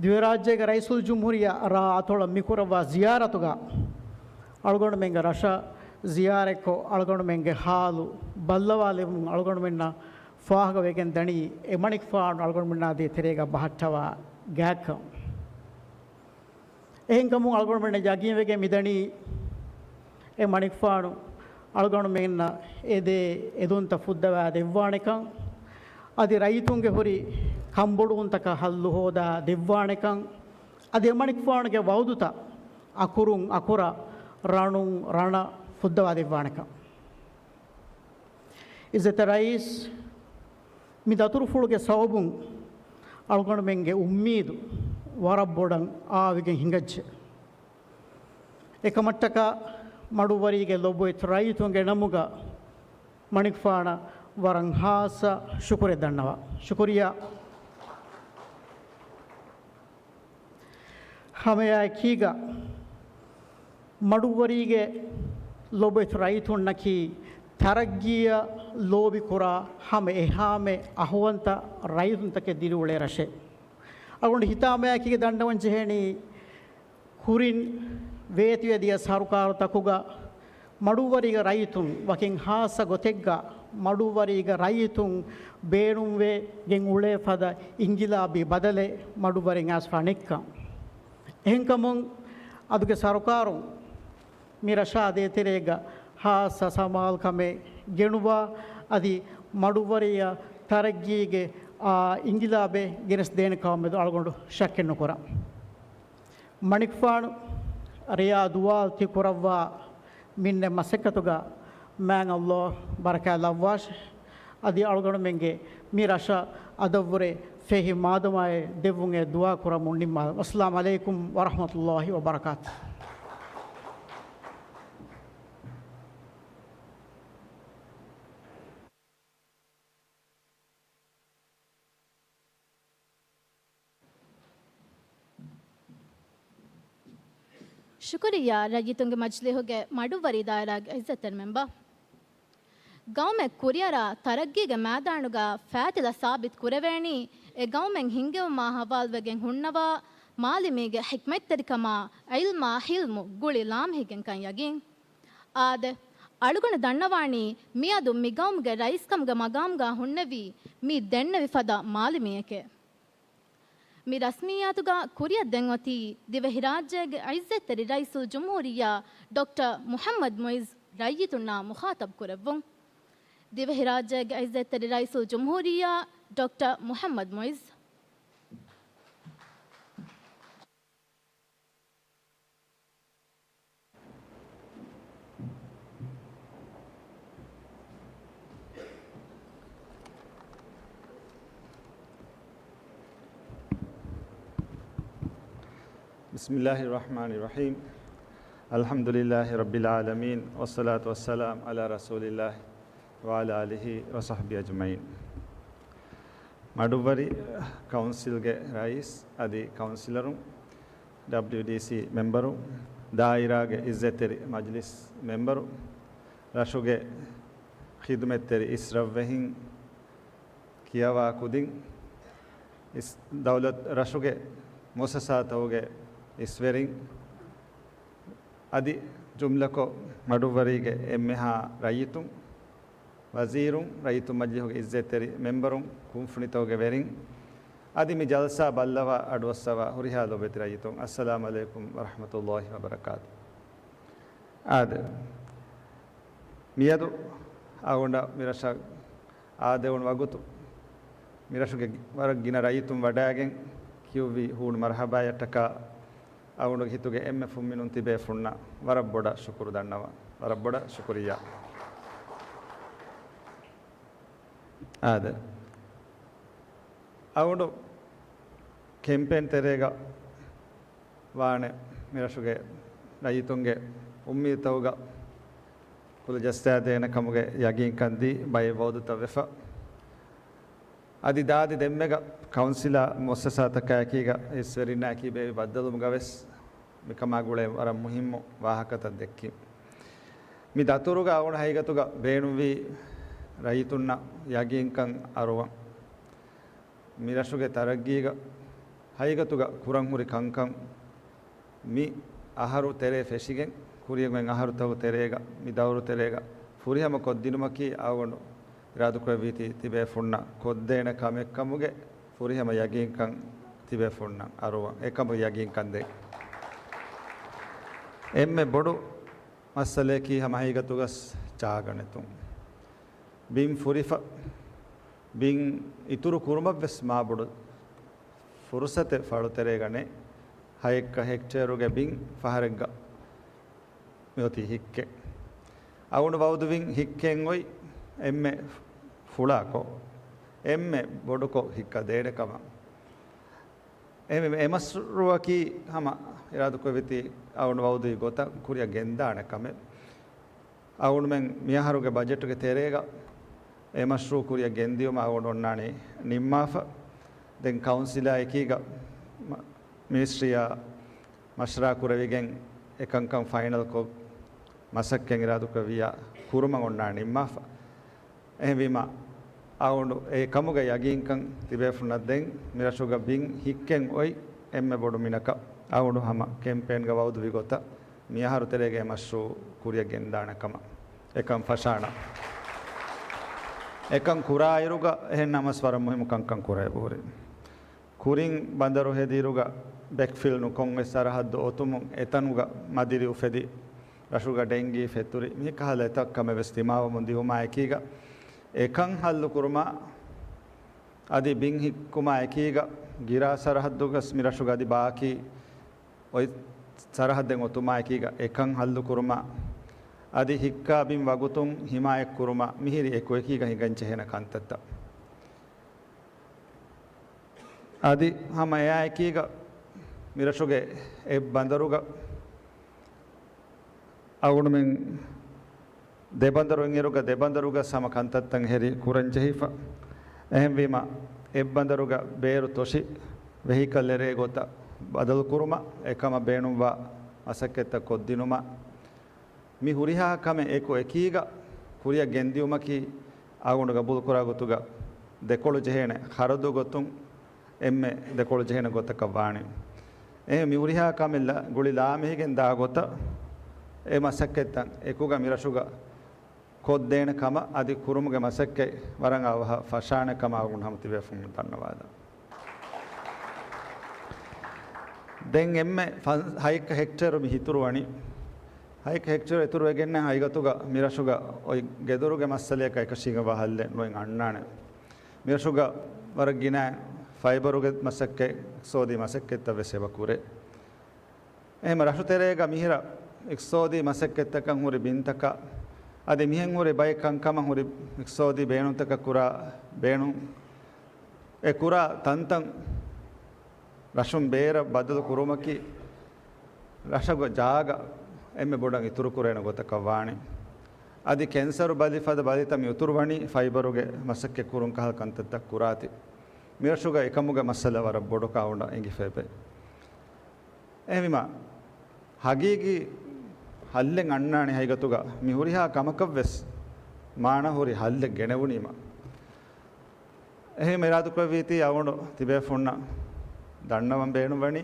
ދިވެހިރާއްޖޭގެ ރައީސުލްޖުމްހޫރިއްޔާ ރާ އަތޮޅަށް މިކުރައްވާ ޒިޔާރަތުގަ އަޅުގަނޑުމެންގެ ރަށަށް ޒިޔާރަތްކޮށް، އަޅުގަނޑުމެންގެ ހާލު ބައްލަވާލެވުމުން އަޅުގަނޑުމެންނަށް ފާހަގަވެގެން ދަނީ، އެ މަނިކުފާނު އަޅުގަނޑުމެންނާ ދޭތެރޭގަ ބަހައްޓަވާ ގާތްކަން. އެހެންކަމުން އަޅުގަނޑުމެންނަށް ޔަގީންވެގެން މިދަނީ، އެ މަނިކުފާނު އަޅުގަނޑުމެންނަށް އެދޭ އެދުންތައް ފުއްދަވާ ދެއްވާނެކަން، އަދި ރައްޔިތުންގެ ހުރި ކަންބޮޑުވުންތަކަށް ހައްލު ހޯދާ ދެއްވާނެކަން، އަދި އެ މަނިކުފާނުގެ ވައުދުތައް އަކުރުން އަކުރަށް، ރަނުން ރަނަށް ފުއްދަވާ ދެއްވާނެކަން. އިއްޒަތްތެރި ރައީސް، މި ދަތުރުފުޅުގެ ސަބަބުން އަޅުގަނޑުމެންގެ އުއްމީދު ވަރަށް ބޮޑަށް އާވިގެން ހިނގައްޖެ. އެކަމަށްޓަކާ މަޑުއްވަރީގެ ލޮބުވެތި ރައްޔިތުންގެ ނަމުގަ މަނިކުފާނަށް ވަރަށް ހާއްސަ ޝުކުރެއް ދަންނަވާ. ޝުކުރިއްޔާ. ހަމައެއާއެކީގަ، މަޑުއްވަރީގެ ލޮބުވެތި ރައްޔިތުންނަކީ ތަރައްގީއަށް ލޯބިކުރާ ހަމަ އެހާމެ އަހުވަންތަ ރައްޔިތުންތަކެއް ދިރިއުޅޭ ރަށެއް. އަޅުގަނޑު ހިތާމައާއެކީގަ ދަންނަވަން ޖެހޭނީ، ކުރިން ވޭތުވެދިޔަ ސަރުކާރުތަކުގަ މަޑުއްވަރީގެ ރައްޔިތުން ވަކިން ހާއްސަ ގޮތެއްގަ މަޑުއްވަރީގެ ރައްޔިތުން ބޭނުންވެގެން އުޅޭ ފަދަ އިންގިލާބީ ބަދަލެއް މަޑުއްވަރީން އައިސްފަ ނެތްކަން. އެހެންކަމުން އަދުގެ ސަރުކާރުން މި ރަށާ ދޭތެރޭގަ ހާއްސަ ސަމާލުކަމެއް ގެނުވާ، އަދި މަޑުއްވަރީއަށް ތަރައްގީގެ، އާ، އިންގިލާބެއް ގެނެސްދޭނެ ކަމަށް އަޅުގަނޑު ޝައްކެއް ނުކުރަން. މަނިކުފާނު ރެޔާ ދުވާލު ތި ކުރައްވާ މިންނެ މަސައްކަތުގަ މާތް ﷲ ބަރަކާތް ލައްވާށި. އަދި އަޅުގަނޑުމެންގެ މި ރަށަށް އަދަށްވުރެ ފެހި މާދަމާއެއް ދެއްވުމުގެ ދުޢާ ކުރަމުން ނިންމާލަން. އައްސަލާމު ޢަލައިކުމް ވަރަޙްމަތުﷲ ވަބަރަކާތު. ޝުކުރިއްޔާ ރައްޔިތުންގެ މަޖިލީހުގެ މަޑުއްވަރީ ދާއިރާގެ އިއްޒަތްތެރި މެމްބަރ. ގައުމެއް ކުރިއަރާ ތަރައްގީގެ މައިދާނުގަ ފައިތިލަ ސާބިތު ކުރެވޭނީ، އެ ގައުމެއް ހިންގެވުމާ ހަވާލުވެގެން ހުންނަވާ މާލެމީގެ ޙިކްމަތްތެރިކަމާ، ޢިލްމާ ޙިލްމު ގުޅި ލާމެހިގެންކަން ޔަގީން. އާދެ، އަޅުގަނޑު ދަންނަވާނީ މިއަދު މި ގައުމުގެ ރައީސްކަމުގެ މަގާމުގަ ހުންނެވީ މި ދެންނެވި ފަދަ މާލެމީއެކޭ. މި ރަސްމިއްޔާތުގަ ކުރިއަށް ދެން އޮތީ ދިވެހިރާއްޖޭގެ އިއްޒަތްތެރި ރައީސުލްޖުމްހޫރިއްޔާ ޑޮކްޓަރ މުޙައްމަދު މުޢިއްޒު ރައްޔިތުންނާ މުޚާޠަބު ކުރެއްވުން. ދިވެހިރާއްޖޭގެ އިއްޒަތްތެރި ރައީސުލްޖުމްހޫރިއްޔާ ޑޮކްޓަރ މުޙައްމަދު މުޢިއްޒު. بسم الله الرحمن الرحيم. الحمد لله رب العالمين، والصلاة والسلام على رسول الله وعلى آله وصحبه أجمعين. މަޑުއްވަރި ކައުންސިލްގެ ރައީސް އަދި ކައުންސިލަރުން، ޑަބްލިޔުޑީސީ މެމްބަރު، ދާއިރާގެ އިއްޒަތްތެރި މަޖިލިސް މެމްބަރު، ރަށުގެ ޚިދުމަތްތެރި އިސްރަށްވެހިން، ކިޔަވާ ކުދިން، އިސް-، ދައުލަތް ރަށުގެ މުއައްސަސާތަކުގެ އިސްވެރިން، އަދި ޖުމްލަކޮށް މަޑުއްވަރީގެ އެންމެހާ ރައްޔިތުން، ވަޒީރުން، ރައްޔިތުން މަޖިލީހުގެ އިއްޒަތްތެރި މެމްބަރުން، ކުންފުނިތަކުގެ ވެރިން، އަދި މި ޖަލްސާ ބައްލަވާ އަޑުއައްސަވާ ހުރިހާ ލޮބުވެތި ރައްޔިތުން، އައްސަލާމު ޢަލައިކުމް ވަރަޙްމަތުﷲ ވަބަރަކާތު. އާދެ، މިއަދު އަޅުގަނޑަށް މިރަށަށް އާދެވުނު ވަގުތު، މިރަށުގެ ވަރަށް ގިނަ ރައްޔިތުން ވަޑައިގެން ކިޔުއްވި ހޫނު މަރުޙަބާޔަށްޓަކާ، އަޅުގަނޑުގެ ހިތުގެ އެންމެ ފުންމިނުން ތިބޭފުންނަށް ވަރަށް ބޮޑަށް ޝުކުރު ދަންނަވަން. ވަރަށް ބޮޑަށް ޝުކުރިއްޔާ. އާދެ، އަޅުގަނޑު ކެމްޕޭން ތެރޭގަ ވާނެ މިރަށުގެ ރައްޔިތުންގެ އުއްމީދުތަކުގަ ކުލަ ޖައްސާދޭނެ ކަމުގެ ޔަގީންކަން ދީ ބައެއް ވައުދުތައް ވެފަ. އަދި ދާދި ދެންމެގަ ކައުންސިލާ މުއައްސަސާތަކާއެކީގަ އިސްވެރިންނާއެކީ ބޭއްވި ބައްދަލުވުމުގަ ވެސް މިކަމާ ގުޅޭ ވަރަށް މުހިއްމު ވާހަކަތައް ދެއްކި. މި ދަތުރުގަ އަޅުގަނޑު ހަގީގަތުގަ ބޭނުންވީ ރައްޔިތުންނަށް ޔަގީންކަން އަރުވަން. މި ރަށުގެ ތަރައްގީގަ ހަގީގަތުގަ ކުރަން ހުރި ކަންކަން މި އަހަރު ތެރޭ ފެށިގެން ކުރިޔަށް އޮތް އަހަރުތަކުގެ ތެރޭގަ، މި ދައުރު ތެރޭގަ ފުރިހަމަ ކޮށްދިނުމަކީ އަޅުގަނޑު އިރާދަކުރެއްވީތީ ތިބޭފުންނަށް ކޮށްދޭނެ ކަމެއްކަމުގެ ފުރިހަމަ ޔަގީންކަން ތިބޭފުންނަށް އަރުވަން. އެކަމަށް ޔަގީންކަން ދޭން. އެންމެ ބޮޑު މައްސަލައަކީ ހަމަ ހަގީގަތުގަސް ޗާގަނެތުން. ބިން ފުރިފަ، ބިން އިތުރު ކުރުމަށްވެސް މާބޮޑު ފުރުސަތެއް ފަޅުތެރޭގަ ނެތް. ހައެއްކަ ހެކްޓޭރުގެ ބިން ފަހަރެއްގަ މިއޮތީ ހިއްކެ. އަޅުގަނޑު ވައުދުވިން ހިއްކެން އޮތް އެންމެ ފުޅާކޮށް، އެންމެ ބޮޑުކޮށް ހިއްކަ ދޭނެ ކަމަށް. އެ، އެ މަޝްރޫއަކީ ހަމަ އިރާދަކުރެއްވިތީ އަޅުގަނޑު ވައުދުވި ގޮތަށް ކުރިއަށް ގެންދާނެ ކަމެއް. އަޅުގަނޑުމެން މިއަހަރުގެ ބަޖެޓުގެ ތެރޭގަ އެ މަޝްރޫއު ކުރިއަށް ގެންދިޔުމަށް އަޅުގަނޑު އޮންނާނީ ނިންމާފަ. ދެން ކައުންސިލާ އެކީގަ މަ-، މިނިސްޓްރީއާ މަޝްރާ ކުރެވިގެން އެކަންކަން ފައިނަލްކޮށް މަސައްކަތް އިރާދަކުރެއްވިއްޔާ ކުރުމަށް އޮންނާނީ ނިންމާފަ. އެހެންވީމަ، އަޅުގަނޑު އެ ކަމުގެ ޔަގީންކަން ތިބޭފުންނަށް ދޭން. މިރަށުގަ ބިން ހިއްކެން އޮތް އެންމެ ބޮޑު މިނަކަށް އަޅުގަނޑު ހަމަ ކެމްޕޭންގަ ވައުދުވި ގޮތަށް މިއަހަރު ތެރޭގަ އެ މަޝްރޫއު ކުރިއަށް ގެންދާނެ ކަމަށް. އެކަން ފަށާނަން. އެކަން ކުރާއިރުގަ އެހެން ނަމަސް ވަރަށް މުހިއްމު ކަންކަން ކުރެވޭ ބުހުރި. ކުރިން ބަނދަރު ހެދިއިރުގަ ބެކްފިލް ނުކޮށް އޮތް ސަރަހައްދު އޮތުމުން އެތަނުގަ މަދިރި އުފެދި، ރަށުގަ ޑެންގީ ފެތުރި، މިކަހަލަ އެތައް ކަމެއް ވެސް ދިމާވަމުން ދިއުމާ އެކީގަ، އެކަން ހައްލު ކުރުމަށް އަދި ބިން ހިއްކުމާ އެކީގަ، ގިރާ ސަރަހައްދުގަސް މި ރަށުގަ އަދި ބާކީ އޮތް ސަރަހައްދެއް އޮތުމާ އެކީގަ، އެކަން ހައްލު ކުރުމަށް އަދި ހިއްކާ ބިން ވަގުތުން ހިމާޔަތް ކުރުމަށް މިހިރި އެކު އެކީގަ ހިނގަން ޖެހޭނެ ކަންތައްތައް. އަދި ހަމަ އެއާއެކީގަ މިރަށުގެ އެއް ބަނދަރުގަ އަޅުގަނޑުމެން ދެ ބަނދަރު އިންއިރުގަ ދެ ބަނދަރުގަ ހަމަ ކަންތައްތައް ހެރި ކުރަން ޖެހިފަ. އެހެންވީމަ، އެއް ބަނދަރުގަ ބޭރު ތޮށި ވެހިކަލް އެރޭ ގޮތަށް ބަދަލު ކުރުމަށް އެކަމަށް ބޭނުންވާ މަސައްކަތްތައް ކޮށްދިނުމަށް މި ހުރިހާ ކަމެއް އެކު އެކީގަ ކުރިއަށް ގެންދިއުމަކީ އަޅުގަނޑު ގަބޫލުކުރާ ގޮތުގަ ދެކޮޅު ޖެހޭނެ ޚަރަދު ގޮތުން އެންމެ ދެކޮޅު ޖެހޭނެ ގޮތަކަށް ވާނެ. އެހެން މި ހުރިހާ ކަމެއް ގުޅި ލާމެހިގެން ދާ ގޮތަށް އެ މަސައްކަތްތައް އެކުގަ މިރަށުގަ ކޮށްދޭނެ ކަމަށް އަދި ކުރުމުގެ މަސައްކަތް ވަރަށް އަވަހަށް ފަށާނެ ކަމަށް އަޅުގަނޑު ހަމަ ތިބޭފުޅުން ދަންނަވާލަން. ދެން އެންމެ ފަން-، ހަތް ހެކްޓޭރު މި ހިތުރު ވަނީ. ހަތް ހެކްޓޭރު އިތުރުވެގެން ހަގީގަތުގަ މިރަށުގަ އޮތް ގެދޮރުގެ މައްސަލަޔަކަށް އެކަށީގެންވާ ހައްލެއް ނުއެއް އަންނާނެ. މިރަށުގަ ވަރަށް ގިނަ ފައިބަރުގެ މަސައްކަތް، އިޤްތިޞާދީ މަސައްކަތްތައް ވެސް އެބަ ކުރޭ. އެހެން ރަށު ތެރޭގަ މިހިރަ އިޤްތިޞާދީ މަސައްކަތްތަކަށް ހުރި ބިންތަކަށް އަދި މިހެން ހުރި ބައެއް ކަންކަމަށް ހުރި އިޤްތިޞާދީ ބޭނުންތަކަށް ކުރާ ބޭނުން، އެ ކުރާ ތަންތަން ރަށުން ބޭރަށް ބަދަލު ކުރުމަކީ ރަށުގެ ޖާގަ އެންމެ ބޮޑަށް އިތުރު ކުރޭނެ ގޮތަކަށް ވާނެ. އަދި ކެންސަރު ބަލި ފަދަ ބަލިތައް މި އިތުރު ވަނީ ފައިބަރުގެ މަސައްކަތް ކުރުން ކަހަލަ ކަންތައްތައް ކުރާތީ. މިރަށުގަ އެކަމުގެ މައްސަލަ ވަރަށް ބޮޑު ކައުނަށް އެނގިފައިބެ. އެހެންވީމަ، ހަގީގީ ހައްލެއް އަންނާނެ ހަގީގަތުގަ މި ހުރިހާ ކަމަކަށްވެސް މާނަ ހުރި ހައްލެއް ގެނެވުނީމަ. އެހެން އިރާދަކުރެއްވީތީ އަޅުގަނޑު ތިބޭފުޅުންނަށް ދަންނަވަން ބޭނުންވަނީ،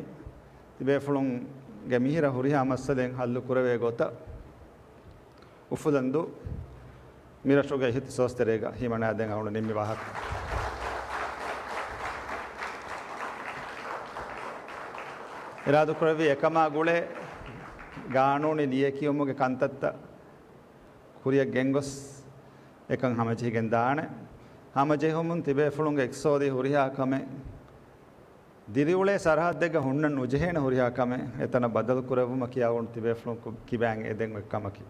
ތިބޭފުޅުންގެ މިހިރަ ހުރިހާ މައްސަލައެއް ހައްލު ކުރެވޭ ގޮތަށް އުފުލަންދޫ މިރަށުގެ އިހްތިސޯސް ތެރޭގަ ހިމަނާދޭން އަޅުގަނޑު ނިންމި ވާހަކަ. އިރާދަކުރެއްވި އެކަމާ ގުޅޭ ގާނޫނީ ލިޔެކިޔުމުގެ ކަންތައްތައް ކުރިއަށް ގެންގޮސް އެކަން ހަމަޖެހިގެން ދާނެ. ހަމަޖެހުމުން ތިބޭފުޅުންގެ އިޤްތިޞާދީ ހުރިހާ ކަމެއް، ދިރިއުޅޭ ސަރަހައްދެއްގަ ހުންނަން ނުޖެހޭނެ ހުރިހާ ކަމެއް އެތަނަށް ބަދަލު ކުރެއްވުމަކީ އަޅުގަނޑު ތިބޭފުޅުން ކިބައިން އެދެން އޮތް ކަމަކީ.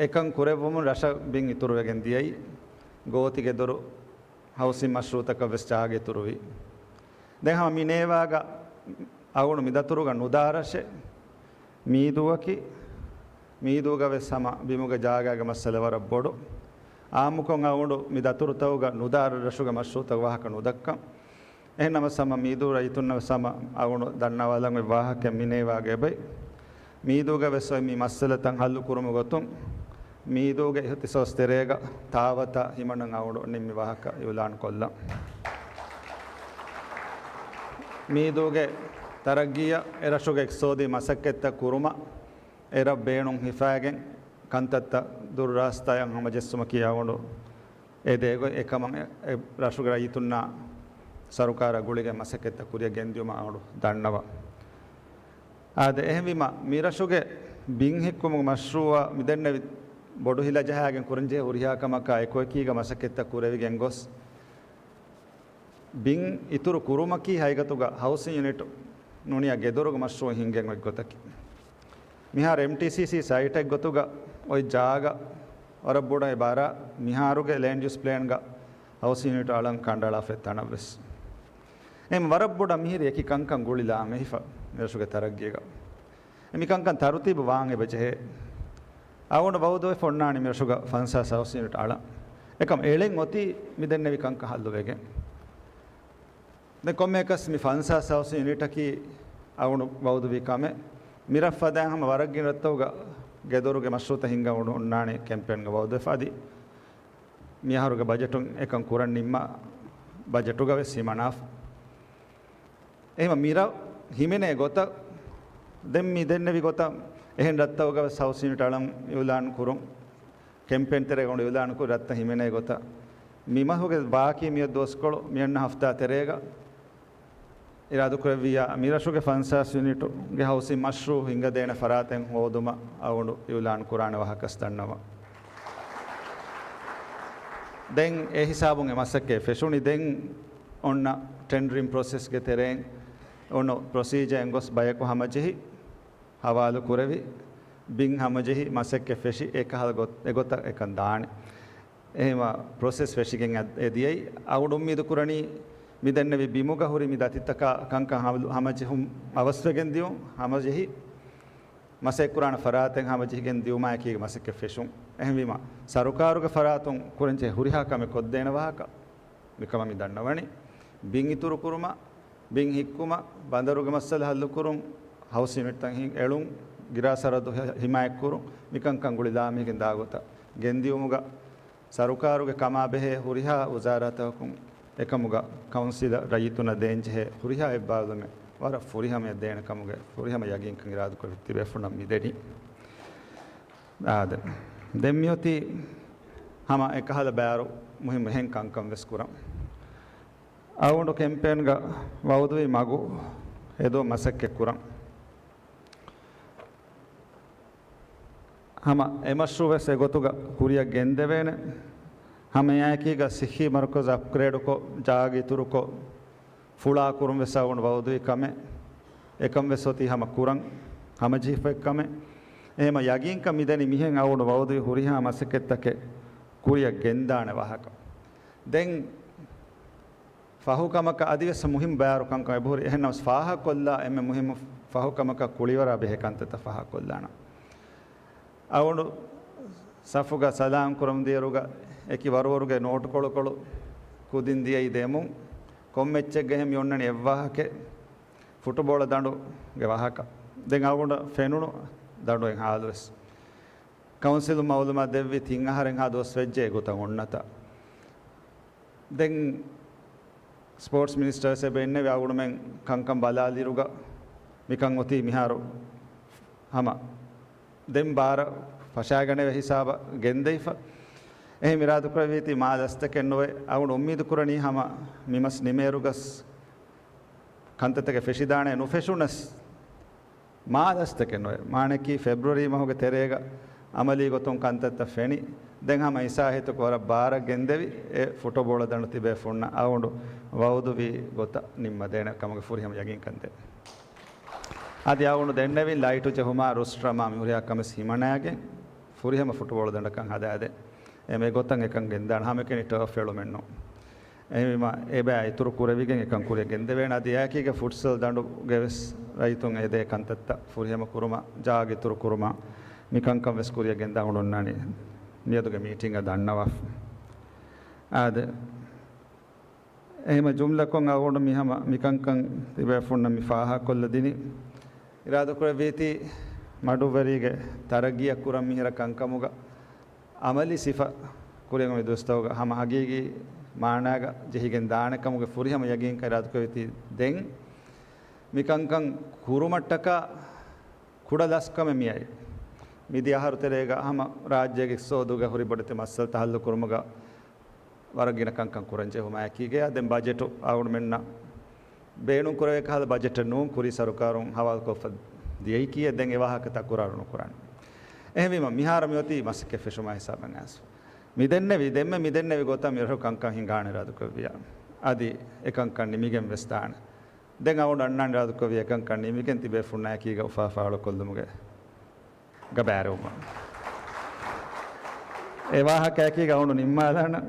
އެކަން ކުރެއްވުމުން ރަށަށް ބިން އިތުރުވެގެން ދިޔައީ، ގޯތި ގެދޮރު ހައުސިން މަޝްރޫޢުތަކަށް ވެސް ޖާގަ އިތުރުވި. ދެން ހަމަ މި ނޭވާގަ އަޅުގަނޑު މި ދަތުރުގަ ނުދާ ރަށެއް މީދޫއަކީ، މީދޫގަ ވެސް ހަމަ ބިމުގެ ޖާގާގެ މައްސަލަ ވަރަށް ބޮޑު. އާއްމުކޮށް އަޅުގަނޑު މި ދަތުރުތަކުގަ ނުދާ ރަށުގެ މަޝްރޫޢުތަކުގެ ވާހަކަ ނުދައްކަން. އެހެން ނަމަ ހަމަ މީދޫ ރައްޔިތުންނަށް ވެސް ހަމަ އަޅުގަނޑު ދަންނަވާލަން އޮތް ވާހަކައެއް މި ނޭވާގަ އެބައި. މީދޫގަ ވެސް އޮތް މި މައްސަލަތައް ހައްލު ކުރުމުގެ ގޮތުން، މީދޫގެ އިހްތިސޯސް ތެރޭގަ ތާވަތާ ހިމަނަން އަޅުގަނޑު ނިންމި ވާހަކަ އިއުލާން ކޮށްލަން. މީދޫގެ ތަރައްގީއަށް އެރަށުގެ އިޤްތިޞާދީ މަސައްކަތްތައް ކުރުމަށް އެރަށް ބޭނުން ހިފާގެން ކަންތައްތައް ދުރު ރާސްތާއަށް ހަމަޖެއްސުމަކީ އަޅުގަނޑު އެ ދޭގޮތް އެކަމަށް އެ، އެ ރަށުގެ ރައްޔިތުންނާ ސަރުކާރާ ގުޅިގެން މަސައްކަތްތައް ކުރިއަށް ގެންދިޔުމަށް އަޅުގަނޑު ދަންނަވަން. އާދެ، އެހެންވީމަ، މިރަށުގެ ބިން ހިއްކުމުގެ މަޝްރޫއާ މިދެންނެވި ބޮޑު ހިލަ ޖަހާގެން ކުރަންޖެހޭ ހުރިހާ ކަމަކާ އެކުއެކީގަ މަސައްކަތްތައް ކުރެވިގެން ގޮސް، ބިން އިތުރު ކުރުމަކީ ހަގީގަތުގަ ހައުސިން ޔުނިޓު ނޫނިއްޔާ ގެދޮރުގެ މަޝްރޫއެއް ހިންގެން އޮތް ގޮތަކީ. މިހާރު އެމްޓީސީސީ ސައިޓެއް ގޮތުގަ އޮތް ޖާގަ ވަރަށް ބޮޑަށް އެބަ އަރާ، މިހާރުގެ ލޭންޑް ޔޫސް ޕްލޭންގަ ހައުސިން ޔުނިޓު އަޅަން ކަނޑައަޅާފައި ތަނަށްވެސް. އެހެން ވަރަށް ބޮޑަށް މިހިރީ އެކި ކަންކަން ގުޅިލާމެހިފަ މިރަށުގެ ތަރައްގީގަ. މިކަންކަން ތަރުތީބު ވާން އެބަ ޖެހޭ. އަޅުގަނޑު ވައުދުވެފަ އޮންނާނީ މިރަށުގަ ފަންސާސް ހައުސިން ޔުނިޓް އަޅަން. އެކަމް އެޅެން އޮތީ މިދެންނެވި ކަންކަން ހައްލުވެގެން. ދެން ކޮންމެއަކަސް މި ފަންސާސް ހައުސިން ޔުނިޓަކީ އަޅުގަނޑު ވައުދުވި ކަމެއް. މިރަށް ފަދައިން ހަމަ ވަރަށް ގިނަ ރަށްތަކުގަ ގެދޮރުގެ މަޝްރޫއުތައް ހިންގަން އަޅުގަނޑު އޮންނާނީ ކެމްޕޭންގަ ވައުދުވެފަ. އަދި މިއަހަރުގެ ބަޖެޓުން އެކަން ކުރަން ނިންމާ ބަޖެޓުގަ ވެސް ހިމަނާފަ. އެހެންވީމަ މިރަށް ހިމެނޭ ގޮތަށް، ދެން މި ދެންނެވި ގޮތަށް އެހެން ރަށްތަކުގަ ވެސް ހައުސިން ޔުނިޓް އަޅަން އިއުލާން ކުރުން، ކެމްޕޭން ތެރޭގަ އިއުލާން ކުރި ރަށްތައް ހިމެނޭ ގޮތަށް، މި މަހުގެ ބާކީ މިއޮތް ދުވަސްކޮޅު މިއަންނަ ހަފްތާ ތެރޭގަ އިރާދަކުރެއްވިއްޔާ، މިރަށުގެ ފަންސާސް ޔުނިޓުގެ ހައުސިން މަޝްރޫއު ހިންގަދޭނެ ފަރާތެއް ހޯދުމަށް އަޅުގަނޑު އިއުލާން ކުރާނެ ވާހަކަ ވެސް ދަންނަވަން. ދެން އެ ހިސާބުން އެ މަސައްކަތް ފެށުނީ. ދެން އޮންނަ ޓެންޑަރިން ޕްރޮސެސްގެ ތެރެއިން އޮންނަ ޕްރޮސީޖައިން ގޮސް ބަޔަކު ހަމަޖެހި، ހަވާލު ކުރެވި، ބިން ހަމަޖެހި، މަސައްކަތް ފެށި، އެކަހަލަ ގޮތް، އެގޮތަށް އެކަން ދާނެ. އެހެންވީމަ ޕްރޮސެސް ފެށިގެން އެ، އެ ދިޔައީ. އަޅުގަނޑު އުއްމީދު ކުރަނީ މި ދެންނެވި ބިމުގަ ހުރި މި ދަތިތަކާ ކަންކަން ހަމަ، ހަމަޖެހުން އަވަސްވެގެން ދިޔުން، ހަމަޖެހި، މަސައްކަތް ކުރާނެ ފަރާތެއް ހަމަޖެހިގެން ދިޔުމާއެކީގަ މަސައްކަތް ފެށުން. އެހެންވީމަ، ސަރުކާރުގެ ފަރާތުން ކުރަންޖެހޭ ހުރިހާ ކަމެއް ކޮށްދޭނެ ވާހަކަ މިކަމަށް މި ދަންނަވަނީ. ބިން އިތުރު ކުރުމަށް، ބިން ހިއްކުމަށް، ބަނދަރުގެ މައްސަލަ ހައްލުކުރުން، ހައުސިން ޔުނިޓްތައް ހިން އެޅުން، ގިރާ ސަރަހައްދު ހި، ހިމާޔަތްކުރުން، މިކަންކަން ގުޅިލާމެހިގެން ދާގޮތަށް ގެންދިޔުމުގަ ސަރުކާރުގެ ކަމާބެހޭ ހުރިހާ ވުޒާރާތަކުން އެކަމުގަ ކައުންސިލަށް ރައްޔިތުންނަށް ދޭންޖެހޭ ހުރިހާ އެއްބާރުލުމެއް ވަރަށް ފުރިހަމަޔަށް ދޭނެ ކަމުގެ ފުރިހަމަ ޔަގީންކަން އިރާދަކުރެއްވި ތިބޭފުޅުންނަށް މި ދެނީ. އާދެ، ދެން މިއޮތީ ހަމަ އެކަހަލަ ބާރު މުހިއްމު އެހެން ކަންކަން ވެސް ކުރަން. އަޅުގަނޑު ކެމްޕޭންގަ ވައުދުވި މަގު ހެދުމަށް މަސައްކަތް ކުރަން. ހަމަ އެ މަޝްރޫއު ވެސް އެގޮތުގަ ކުރިއަށް ގެންދެވޭނެ. ހަމައެއާއެކީގަ ސިއްހީ މަރުކަޒު އަޕްގްރޭޑުކޮށް، ޖާގަ އިތުރުކޮށް، ފުޅާކުރުން ވެސް އަޅުގަނޑު ވައުދުވި ކަމެއް. އެކަން ވެސް އޮތީ ހަމަ ކުރަން ހަމަޖެހިފައި ކަމެއް. އެހެންވީމަ ޔަގީންކަން މިދެނީ މިހެން އަޅުގަނޑު ވައުދުވި ހުރިހާ މަސައްކަތްތަކެއް ކުރިއަށް ގެންދާނެ ވާހަކަ. ދެން ފަހު ކަމަކަށް އަދިވެސް މުހިއްމު ބާރު ކަންކަން އެބަހުރި. އެހެންނަމަވެސް ފާހަގަކޮށްލާ އެންމެ މުހިއްމު ފަހު ކަމަކަށް ކުޅިވަރާ ބެހޭ ކަންތައްތައް ފާހަގަކޮށްލާނަން. އަޅުގަނޑު ސަފުގަ ސަލާމް ކުރަމުން ދިޔައިރުގަ އެކި ވަރުވަރުގެ ނޯޓުކޮޅުކޮޅު ކުދިން ދިޔައީ ދެމުން. ކޮންމެ އެއްޗެއްގަހެން މި އޮންނަނީ އެއްވާހަކައެއް، ފުޓުބޯޅަ ދަނޑުގެ ވާހަކަ. ދެން އަޅުގަނޑަށް ފެނުނު ދަނޑުގެ ހާލުވެސް. ކައުންސިލުން މައުލޫމާތު ދެއްވި ތިން އަހަރެއްހާ ދުވަސް ވެއްޖެ އެގޮތަށް އޮންނަތާ. ދެން ސްޕޯޓްސް މިނިސްޓަރ ވެސް އެބަ އިންނެވި އަޅުގަނޑުމެން ކަންކަން ބަލާލިއިރުގަ މިކަން އޮތީ މިހާރު ހަމަ ދެން ބާރަށް ފަށާގަނެވޭ ހިސާބަށް ގެންދެވިފަ. އެހެން އިރާދަކުރެއްވީތީ މާ ލަސްތަކެއް ނުވޭ. އަޅުގަނޑު އުއްމީދު ކުރަނީ ހަމަ މި މަސް ނިމޭއިރުގަސް ކަންތައްތަކެއް ފެށިދާނެ. ނުފެށުނަސް މާ ލަސްތަކެއް ނުވޭ. މާނައަކީ ފެބްރުއަރީ މަހުގެ ތެރޭގަ އަމަލީ ގޮތުން ކަންތައްތައް ފެނި. ދެން ހަމަ އިސާހިތުކޮށް ވަރަށް ބާރަށް ގެންދެވި އެ ފުޓުބޯޅަ ދަނޑު ތިބޭފުޅުންނަށް އަޅުގަނޑު ވައުދުވި ގޮތަށް ނިންމަދޭނެ ކަމުގެ ފުރިހަމަ ޔަގީންކަން ދޭން. އަދި އަޅުގަނޑު ދެންނެވިން ލައިޓު ޖެހުމާ ރުއްސުރަމާ މި ހުރިހާ ކަމެއް ހިމަނާގެން ފުރިހަމަ ފުޓުބޯޅަ ދަނޑަކަށް ހަދާދޭން. އެ މެ ގޮތަށް އެކަން ގެންދާނެ ހަމައެކަނި ޓާފް އެޅުމެއްނު. އެހެންވީމަ އެބަ އިތުރު ކުރެވިގެން އެކަން ކުރިއަށް ގެންދެވޭނެ. އަދި އެއާއެކީގަ ފުޓްސަލް ދަނޑުގެ ވެސް ރައްޔިތުން އެދޭ ކަންތައްތައް ފުރިހަމަ ކުރުމަށް، ޖާގަ އިތުރު ކުރުމަށް، މިކަންކަން ވެސް ކުރިއަށް ގެންދާ އުޅުންނާނީ މިއަދުގެ މީޓިންގަ ދަންނަވާފަ. އާދެ، އެހެންމަ ޖުމްލަކޮށް އަޅުގަނޑު މި ހަމަ މިކަންކަން ތިބޭފުންނަށް މި ފާހަގަކޮށްލަދިނީ. އިރާދަކުރެއްވީތީ މަޑުއްވެރީގެ ތަރައްގީއަށް ކުރަން މިހިރަ ކަންކަމުގަ އަމަލީ ސިފަ ކުރިއަށް މި ދުވަސްތަކުގަ ހަމަ ހަގީގީ މާނާގަ ޖެހިގެން ދާނެ ކަމުގެ ފުރިހަމަ ޔަގީންކަން އިރާދަކުރެއްވިތީ ދެން މި ކަންކަން ކުރުމަށްޓަކާ ކުޑަ ލަސްކަމެއް މިއައީ. މިދިޔަ އަހަރު ތެރޭގަ ހަމަ ރާއްޖޭގެ އިޤްތިޞާދުގެ ހުރި ބޮޑެތި މައްސަލަ ތަޙައްލު ކުރުމުގަ ވަރަށް ގިނަ ކަންކަން ކުރަން ޖެހުމާއެކީގަ ދެން ބަޖެޓު އަޅުގަނޑުމެންނަށް ބޭނުން ކުރެވޭ ކަހަލަ ބަޖެޓެއް ނޫން ކުރީ ސަރުކާރުން ހަވާލުކޮށްފަ ދިޔައީކީ. ދެން އެ ވާހަކަ ތަކުރާރު ނުކުރާނެ. އެހެންވީމަ މިހާރު މިއޮތީ މަސައްކަތް ފެށުމާ ހިސާބަށް އައިސް. މި ދެންނެވި، ދެންމެ މި ދެންނެވި ގޮތަށް މިރަށު ކަންކަން ހިނގާނެ އިރާދަކުރެއްވިޔާ. އަދި އެ ކަންކަން ނިމިގެން ވެސް ދާނެ. ދެން އަޅުގަނޑު އަންނާނެ އިރާދަކުރެއްވި އެކަންކަން ނިމިގެން ތިބޭފުންނާއެކީގަ އުފާ ފާޅުކޮށްލުމުގެ ގަބާރެވުމަށް. އެ ވާހަކައަކީގަ އަޅުގަނޑު ނިންމާލާނަން.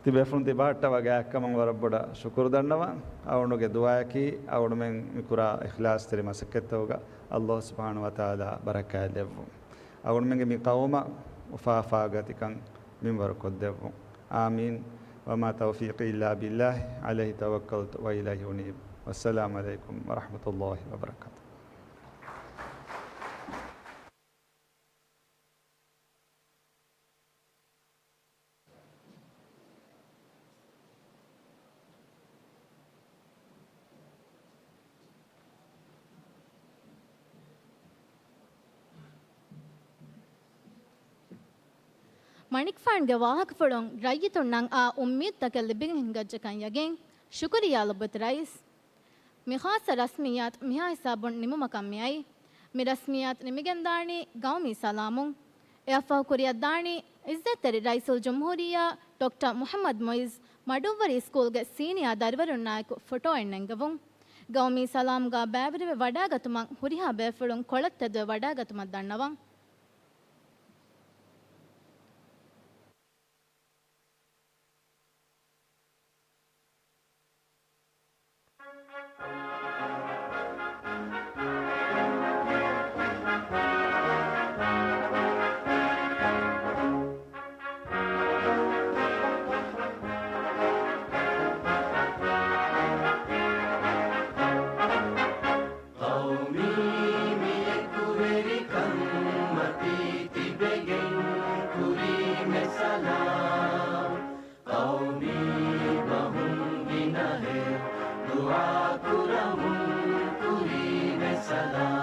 ތިބޭފުން ތިބާއަށްޓަވާ ގާތްކަމަށް ވަރަށް ބޮޑަށް ޝުކުރު ދަންނަވަން. އަޅުގަނޑުގެ ދުޢާއަކީ އަޅުގަނޑުމެން މި ކުރާ އިޚްލާޞްތެރި މަސައްކަތްތަކުގަ ﷲ ސުބްޙާނަހޫ ވަތަޢާލާ ބަރަކާތް ދެއްވުން. އަޅުގަނޑުމެންގެ މި ޤައުމަށް އުފާ އުފާގަތިކަން މިންވަރު ކޮށްދެއްވުން. އާމީން. وما توفيقي إلا بالله عليه توكلت وإليه أنيب. والسلام عليكم ورحمة الله وبركاته. މަނިކުފާނުގެ ވާހަކަފުޅުން ރައްޔިތުންނަށް އާ އުއްމީދުތަކެއް ލިބިގެން ހިނގައްޖެކަން ޔަގީން. ޝުކުރިއްޔާ ލޮބުވެތި ރައީސް. މި ޚާއްޞަ ރަސްމިއްޔާތު މިހާ ހިސާބުން ނިމުމަކަށް މިއައީ. މި ރަސްމިއްޔާތު ނިމިގެންދާނީ ގައުމީ ސަލާމުން. އެއަށްފަހު ކުރިއަށްދާނީ ޢިއްޒަތްތެރި ރައީސުލްޖުމްހޫރިއްޔާ ޑޮކްޓަރ މުޙައްމަދު މުޢިއްޒު މަޑުއްވަރީ ސްކޫލްގެ ސީނިއާ ދަރިވަރުންނާއެކު ފޮޓޯއެއް ނެންގެވުން. ގައުމީ ސަލާމްގާ ބައިވެރިވެ ވަޑާގަތުމަށް ހުރިހާ ބޭފުޅުން ކޮޅަށް ތެދުވެ ވަޑާގަތުމަށް ދަންނަވަން. ޤައުމީ މިއެކުވެރިކަންމަތީ ތިބެގެން ކުރީމެ ސަލާމް. ޤައުމީ ބަހުން ގިނަހެއް ދުޢާ ކުރަމުން ކުރީމެ ސަލާމް.